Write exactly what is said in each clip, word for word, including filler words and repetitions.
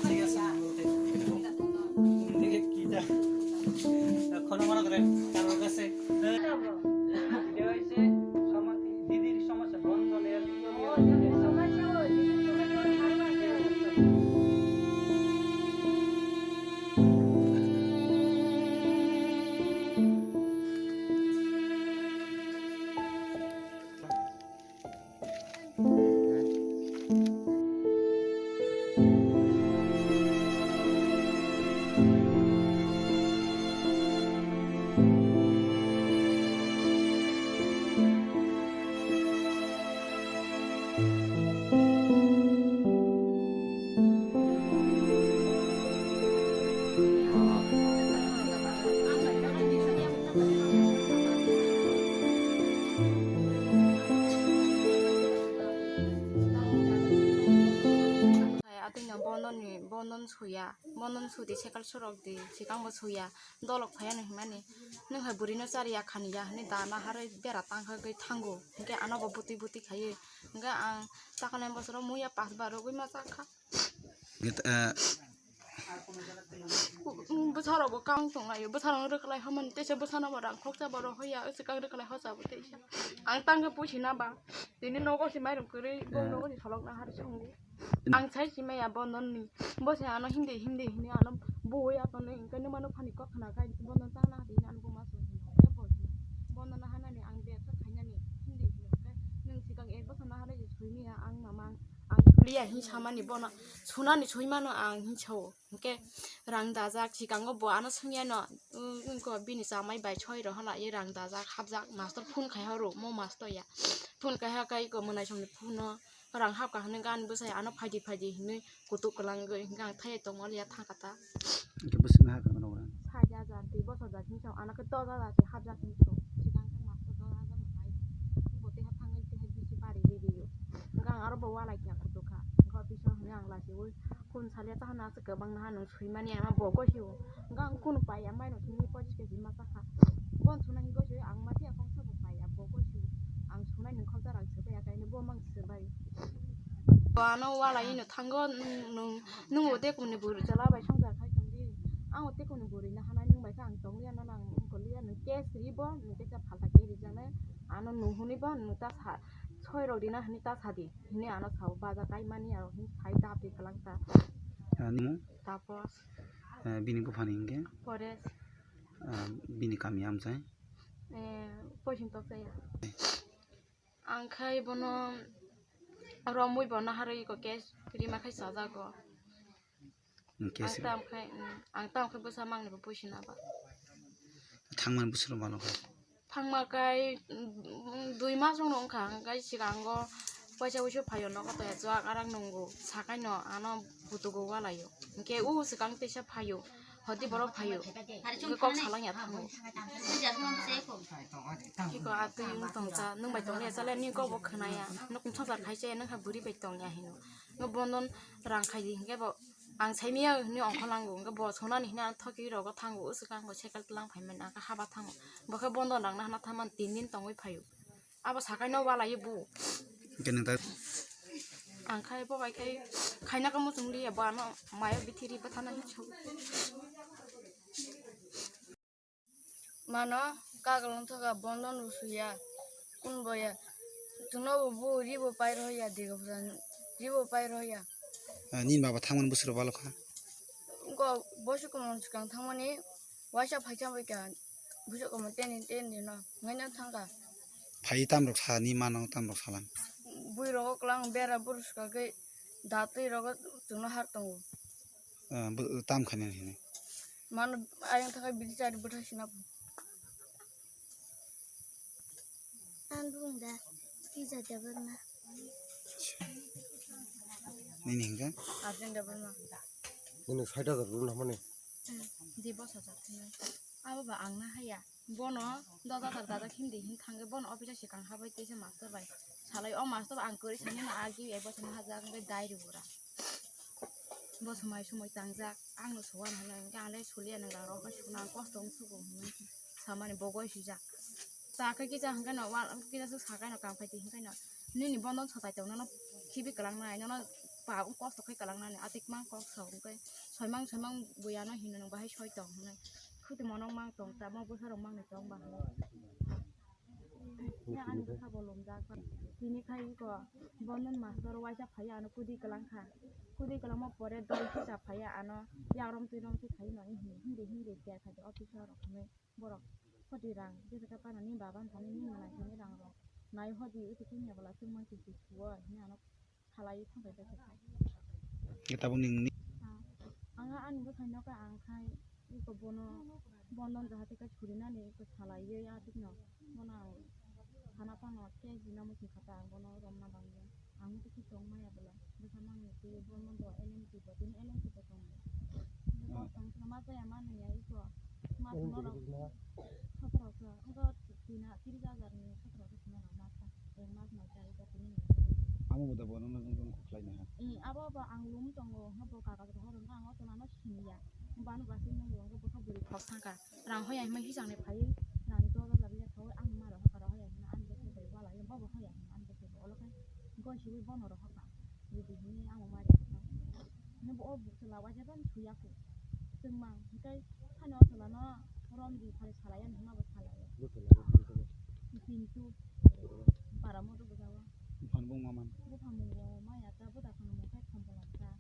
ঠিক আছে। দেখে কি যা। এখনো মনে করে কারোর কাছে। এটা হইছে সমা-, দিদির সমস্যা, বন্ধনের। Atwino bono ni, bono ni suya, bono ni sudi sekal sorok di, sikang bo suya, dolok phaiya no himani, nwng hai bwrwi no chariya khaniya hwnwi dana harwi bera tang kha gwi thango, hinkhe ano bo bwtwi bwtwi khaiwi, hinkhe ang takhwlai bosoro muya pas bar rwgwi ma chakha. Bwsarok bo kang tonglaio, bwsarok rwkhlai hamani teisa bwsano bo rang khoksa bo rohoya, swkang rwkhlai hosa bo teisa. Ang tangkhe puisi na ba, tini nogo se mairum kwrwi, bo nogo se solok na hari songo. Ang sai si maya bondon ni, bo se ano hindi hindi hini ano bui ato ni, hinkhe numa no phani kok khna khai bondon chana hadi ano buma so hino, ya bo hino. Bondon na hanani ang bek kha khainani hindi hino, hinkhe nwng swkang ek bosor na hari je sui miya ang mamang. Ang liya hin samani bono sunani sui mano ang hin sao. Hinkhe rang dajak, sikango bo ano sungya no, wngko bini chamai bai soi rohorlai rang dajak, hapjak, master phone khai horo, mo master ya. Phone khai ha kai ko mwnai somni phone no rang hapkha hwnwi gan bwsai ano phaidi phaidi hwnwi kutuk kwlangwi hinkhe ang thai tongma liya thangkha ta. Hinkhe bwswk no hapkha norok rang? Sait hajar, dui bosor jak hinwi sao, ano khe dos hajar se hapjak hinwi sao. Sikang khe master dos hajar no nai. Bo teha thangwi teha bisi bari riri o. Hinkhe ang aro bo walai khe kutuk kha. Hinkhe office o hwnwi ang lachiwi. Kun salia ta hana se kwbang na hano sui mani ama bo gosi o. Gang kun pai amai no sini pochis keji ma sakha. Bon suna hin gosi ang ma tia kong sa bo pai a bo gosi o. Ang sunai nung khau ta rang se bai a kaino bo mang se bai. Bo ano wala ino thango nung nung o te kuni buri chala bai song jar khai tong di. Ang o te kuni buri na hana nung bai sa ang tong liya na nang ko liya nung kes ri bo nung te cha phalta ke ri jana ano nung huni bo nung ta sa soi rok di na hini ta sa di. Hini ano sao baja kaimani aro hin sai dap di kalang ta. Ah, nimo? Tapos. Eh, bini buphani hinkhe? Pores. Ah, bini kami amchai? Eh, poisin tok saya. Ang khai bono romwi bono harwi ko case rima khai sajago. Ang tam khai, mm, ang tam khai bwsa mangni bo poisin aba. Thangmani bwswk rok balo kha? Thangma kai, mm, dui mas rok wngkha, hwnkhe sikango paisa uisu phaio, nogo toya chuak arak nungo, sakaino ano butugo walaio, hwnkhe o swkang teisa phaio, hoti borok phaio, hwnkhe kok salangya thango. Iko atwi wng tongcha, nwng bai tongya chale, nini kok bo khwnaya, nwng songsar khaise, nwng kha bwrwi bai tongya hino, nwng bono rang khai di, hwnkhe bo. Ang saimaya hwnwi ongkholango, hwnkhe bo sonani hwnwi ano thoki rogo thango, o swkang bo cycle tlang phaimani, ang khe haba thango. Bo khe bondo nangna hwnna thammani tin din tongwi phaio. Abo sakaino walaio bo. Hwnkhe nwng ta- Ang khai bo bai khai khaina khe muchung liya, bo ano mayo bithiri bwthana hinwi sao. Mano kakolong thoka bondo no suya kun boya. Chwngno bo bu ribo pai roya digo phuran ribo pai roya. Ah, nini baba thangmani bwswk rok balo kha? Go bosu komon swkang thangmani waisa phaikha bai kha busu komon teni teni no ngaino thangkha. Phai tamrok sa ni mano tamrok salang. Bui rogo klang bera buru swkagwi datwi rogo chwngno har tongo. Ah, bo tam khainani hinwi. Mano ayang thakai bidi chari bwthai sina bo. Ang bung da tisa Debbarma. Nini hingka? Arjun Debbarma. Nini sait hajar run hamani. Hmm, di bosa jat hinwi. Abo ba ang na haya. Bono doda dar dada hindi hin thangwi bono office o swkang habai teisa master bai salai, o master ang kwrwi sani no agi ebo sani hajak wngwi dai rwura. Bo swmai swmai tangjak, ang no suan hwnwi hwnkhe ang le suliya nang rok rok bai sukna ang kosto wng sugo hwnwi samani bo goi sijak. Ta khe kisa hwnkhe no wal kisa swk sakai no kam khai di hwnkhe no nini bondo swtai tong nono khibi kwlang nai nono pa wng kok sokhai kalangnani atik mang kok sok wngkhe soimang soimang buya no hino nang bahai soi tong hinwi khuti monok mang tong tamo bwsa rok mang tong ba hinwi. Ya ani bwsa bo lomjak tini khai ko bonon master waisa phai ano kudi kalang kha kudi kalangma pore dol kisa phai ano ya rom twi rom twi khai no hindi hindi kya khai office rok hinwi. Borok hodi rang jesa khe panani baba thani ni manai thani rang rok nai hodi utu kunya bala chwng man chwng chwng suo hini ano khalai thangbai bai khe. Tabuk ni nini ang ani bwsai no khe ang khai iko bono bondo jahate khe surinani iko salai ye atik no bono ang sana pano khe jina muchung khata ang bono romna bangya. Ang tei khe tong maya bwla bwsa mangni twi bo no bo L M T bo tini L M T bo tongo. Bo tong khe ma jaya ma nungya iko ma L M T norok bo tini ma? Sotoro khe wngkha tina tiris hajar ni sotoro khe tini rok ma sa ek mas no chai khe tini. Amo bo da bo no nang nang khlai na ha. Abo bo ang lum tongo hwnkhe bo kaga rok horo hwnkhe ang o tongna no siniya. Banu basi nung bo hwnkhe bwkha bwrwi khok thangkha. Rang hoya hima hisang ni phai rang to da da ya thoi ang ma rok haka rok hoya hima ani bwsai bai wala ya bobo hoya hima ani bwsai bai olo khai goi siwi bono rok haka ridi hini ang ma rok haka ni bo o buk chwla waisa ban thuya khu chwng mang hikai hani o chwla no rom di phari salai ani hima bo salai ya pintu para moto bwsa o. Buphang bung ma man. Buphang bung bo ma ya ta bo da khano mo khai thom bo lang ta.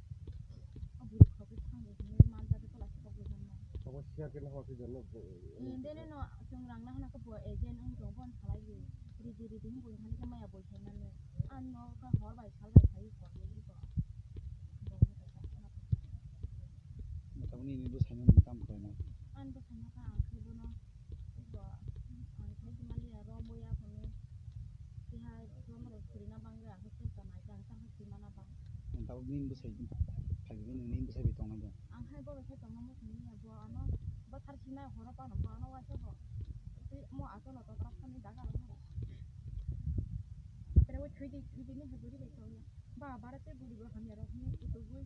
O buri khok khe thang bo hini man ja de tola se kok bo jang na. Abo siya khe na hor khe jan no. Dene no chwng rang na hana khe bo agent wng tong bon salai di. Ridi ridi hin bui thani khe maya bui thai mani. An no khe hor bai sal bai khai hor di ko. Bo ni khe ta. Mata boni ni bwsai no nang tam khlai na. An bwsai no kha ang khe bono. Bo ang khe mali ya ro moya kono. Tihai ro mo ro khuri na bang ya khe ta nai khe ang ta khe ma na bang. Ang tabuk nini bwsai phaiwi nini bwsai bai tongna de. Ang hai bo bai khe tongna muchung ya bo ano bathar sinai horo pano bo ano waisa bo. Tei mo ato no to trak thani daga ro. Apre bo thwi di thwi di ni hai buri bai tong ya. Ba bara tei buri bo hamya rok ni kutu bui.